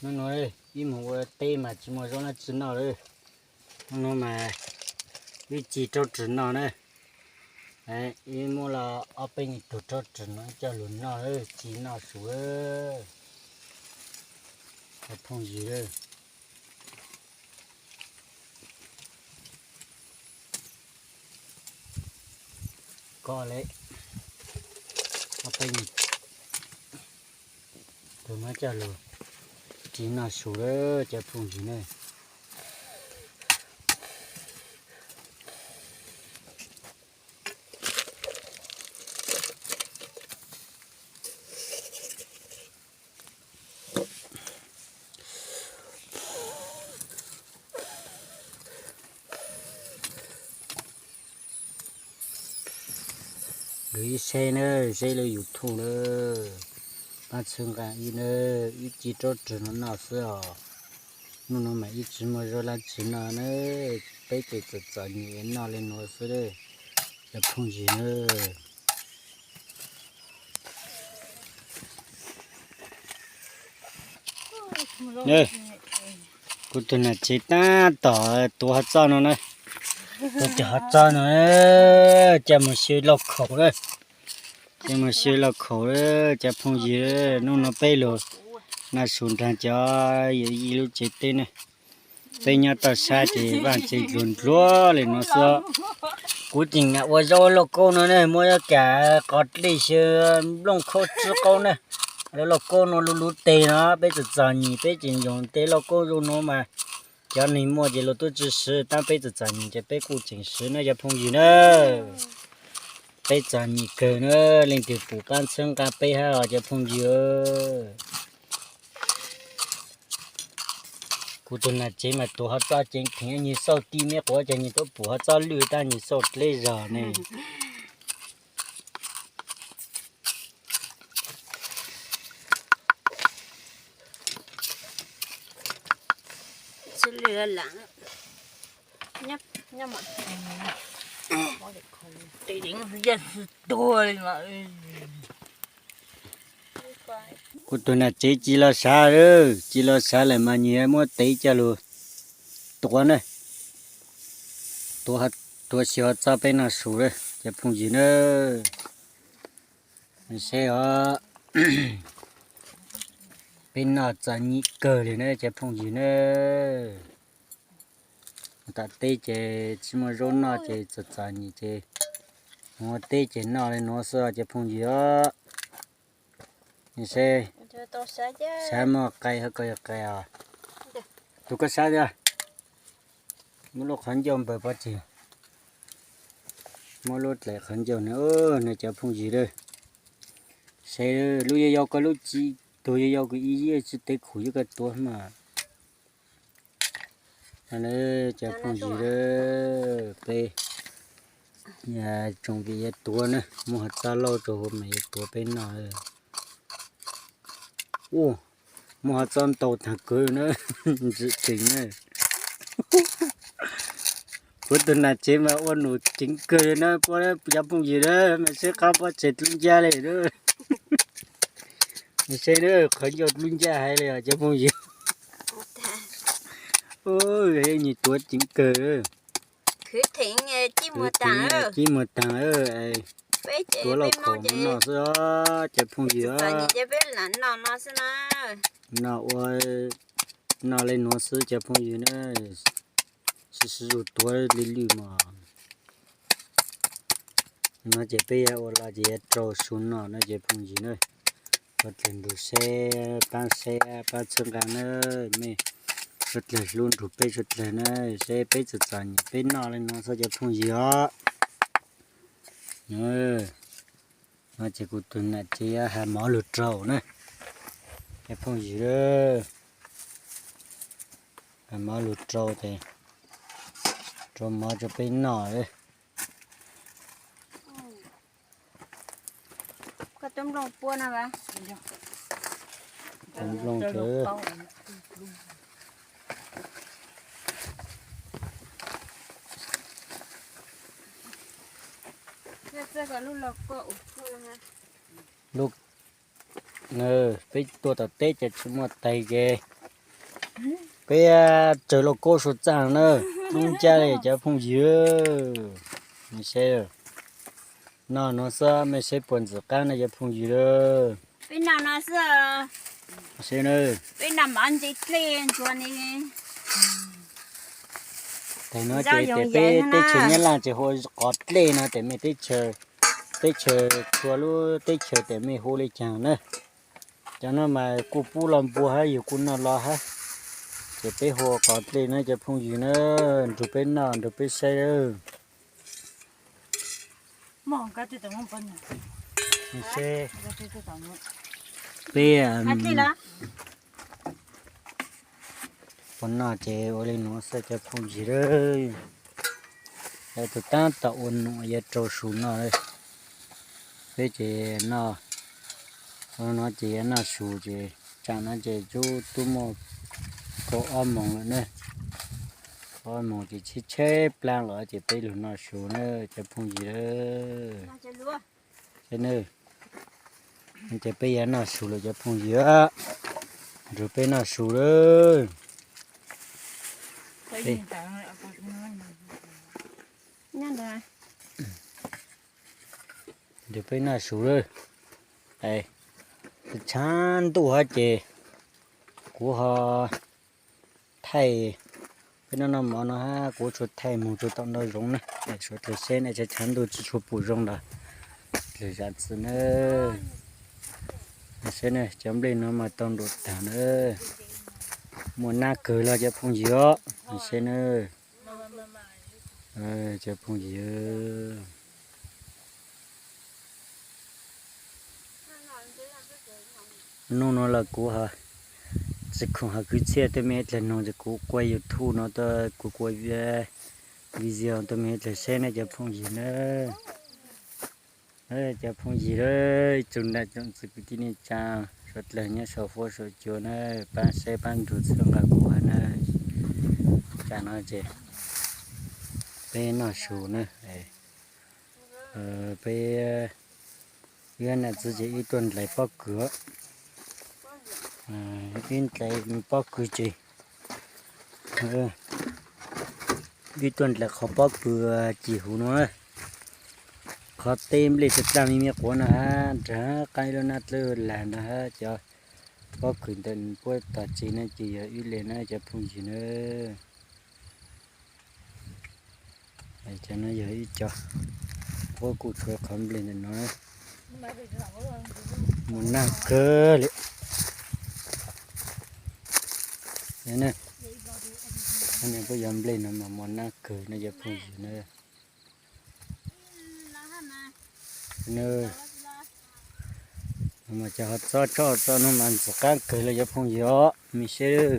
Hnub no ib mus ua teb mas tsis muaj zaub noj tsis noj lawm. Hnub no mas ib ci rau rwg no na. Ib muab los ob peb nyuag tug rau rwg no coj lug noj, ci noj su. Cov phooj ywg, ko le, ob peb nyuag tug no coj lug ci noj su lawm cov phooj ywg ne. Lug ib seb na, seb lub YouTube na, pab txhawb nqa ib na, ib ci rau rwg no noj xwb os. Hnub no mas ib tsis muaj zaub lab tsis noj na, peb ces txom txom nyem noj li nuav xwb, cov phooj ywg na. Kuv tug nam tsev tab tom tuav hov txoj no na, tuav cov hov txoj no, coj mus xyaw lauj kaub na, coj mus xyaw lauj kaub na, cov phooj ywg. Hnub no peb lug noj su nraag cov yawm yij lub tsev teb ne. Peb nyob toj sab ces vaaj tse dluag dluag li nuav xwb. Kuv tseem ua zaub lauj kaub no ne, muab ib kav qos dlej xyaw nplooj khaub tsib qaub ne. Lub lauj kaub no lub lub teg no peb txom txom nyem, peb tseem yoog tej lauj kaub zoo no mas cov neeg muaj ces luag tub tsi swv, tab peb txom txom nyem ces peb kuj tseem swv na cov phooj ywg na. Peb txom nyem kawg na, leej twg pum pab txhawb nqa peb hab os cov phooj ywg. Kuv tug nam tsev mas tuav hov txoj ceev theem, nwg xauj tij meb quav ces nwg tuaj pum hov txoj lwj tab nwg xauj dleb zog ne. Kuv tug nam tsev ci los sav, ci los sav lawm mas nwg muab tev coj lug tuav na, tuav xyaw hov txoj peb noj su lawm cov phooj ywg na. Seb os, peb noj txom nyem kawg li na cov phooj ywg na. Tom teb ces tsis muaj zaub noj ces txom txom nyem ces mus ua teb ces noj li nuav xwb cov phooj ywg os. Seb, sav muaj qe hab koj yog qe os. Tus koj sav tiag, muab lub qhov ncauj npawg pov tseg, muab lub dlaim qhov ncauj na, na cov phooj ywg lawm. Seb lub yau yau koj lub ci, tug yau yau kuv ib yam tsi tev khum yuav koj tuav mas. Cov phooj ywg, peb tsoom vim yuav tuav na, muab hov txoj lauj rau huv mas yuav tuav peb noj. Ua, muab hov txoj ntau taag kawg na, ntsim tseem na. Kuv tug nam tsev mas ua num ceev kawg na, puab cov phooj ywg na, mas seb qab pob tsev dlub ncaj li na. Seb na, qhov ncauj dlub ncaj haiv li os cov phooj ywg. Nyias tuav ceev kawg. Cib muag taag, tuav lauj kaub mus noj xwb os cov phooj ywg. Noj ua, noj li nuav xwb cov phooj ywg na. Sib sib zug tuav li lwj mog. No ces peb yuav ua los ces yuav rau su noj na cov phooj ywg na. Suav dlawg nrug seb, paab seb, paab txhawb nqa na, mej suav dlawg hlub nrug peb suav dlawg na, seb peb txom txom nyem peb noj li no xwb cov phooj ywg os. No ces kuv tug nam tsev has mov lug rau na, cov phooj ywg, has mov lug rau ces rau mov rau peb noj. Tus nplooj, lub, peb tuaj tom teb ces tsis muaj tais ces Peb tsaws lauj kaub suav txaj na, hnub ncaj li cov phooj ywg. Mej saib, noj nuav xwb mej saib puas ntxim qaab na cov phooj ywg. Peb noj no xwb. Saib na. Peb noj mov ntse dlej ntsuag ne. Thaum no ces peb teb chaws Nyab Laj ces hu qov dlej no, tes mej teb chaws, teb chaws txhua lub teb chaws tes mej hu li caag na. Cov no mas kuj pub los npua hab yug kuj noj los hab. Ces peb hu qov dlej na cov phooj ywg na, nrug peb noj nrug peb saib. Peb puas noj ces ua li nuav xwb cov phooj ywg. Tus taab tom ua num yuav rau su noj. Peb ces noj, no ces yuav noj su ces, tsaam no ces tub tub muaj kaum ob moos lawm na. Kaum ob moos ces tsheb tsheb plaab los ces peb lug noj su na cov phooj ywg. Ces peb yuav noj su lawm cov phooj ywg, nrug peb noj su lawm. Nrug peb noj su lawm. Tshav ntuj hab ces kuv ho thaij, peb noj noj mov no hab kuv tsuas thaij moog rua tom ntau zoov na, suav dlawg saib na, tshav ntuj tsi tshua pum zoo los dlawg zam txim na. Saib na, cov nplej no mas tau nruam taag na. Muaj nab kawg los cov phooj ywg os, saib na. Cov phooj ywg, nub nua los kuv tsi khoom has kwv txhiaj tuaj mej dlaag noog ces kuv kuaj YouTube no tuaj, kuv kuaj video tuaj mej dlaag saib na cov phooj ywg na. Cov phooj ywg, ib tsoom nam tsoom txiv kwv tij neej tsaa suav dlawg nyob sau fuab sau cua na, paab saib paab nrug txhawb nqa kuv hab na. Tam no ces peb noj su na. Peb ib nam txiv ces ib tuaj nrhav pob kws, ib nrhav pob kws ces, ib tuaj nrhav qhov pob kws cim huv no, qhov teb nplej tsi dlaaj me me quav no hab, nrhav qaab ib lub nab dlawb lag no hab, cov pob kws ntawm puab tog tsev na ces yog ib leeg na cov phooj ywg na. Cov no yog ib co, puab kuj tshuav qhov nplej ntawm no, muaj nag kawg li. Puab yog nplej no mas muaj nag kawg no cov phooj ywg na. Mas cov hov txob tsob txob no mas ntxim qaab kawg li cov phooj ywg os, mej saib.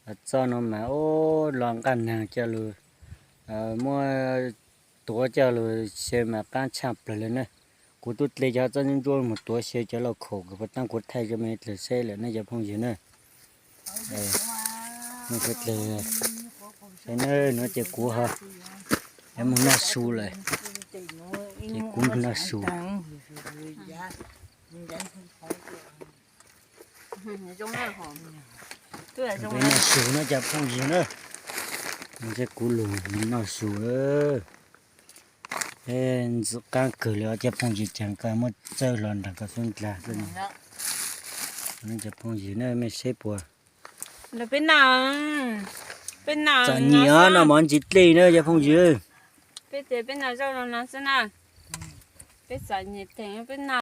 Hov txob no mas ub, los nqaj naag coj lug, muab tuav coj lug xyaw mas qaab tshaj plawg li na. Kuv tub dle cov hov txob ntsuab ntsuab moog tuav xyaw cov lauj kaub kws puag ta kuv thaij rua mej dlaag saib lawm ne cov phooj ywg na. Mej sawv dlawg, nuav ces kuv ho yuav moog noj su lawm, ces kuv moog noj su. Peb noj su na cov phooj ywg na, ces kuv lug noj su lawm. Ntxim qaab kawg li os cov phooj ywg, caag koj muab txawb hlo nraag koj xub ndlag xwb. Cov phooj ywg na, mej saib puas txom nyem os, noj mov ntsis dlej na cov phooj ywg. Peb ces peb noj zaub no xwb na, peb txom nyem theem peb noj.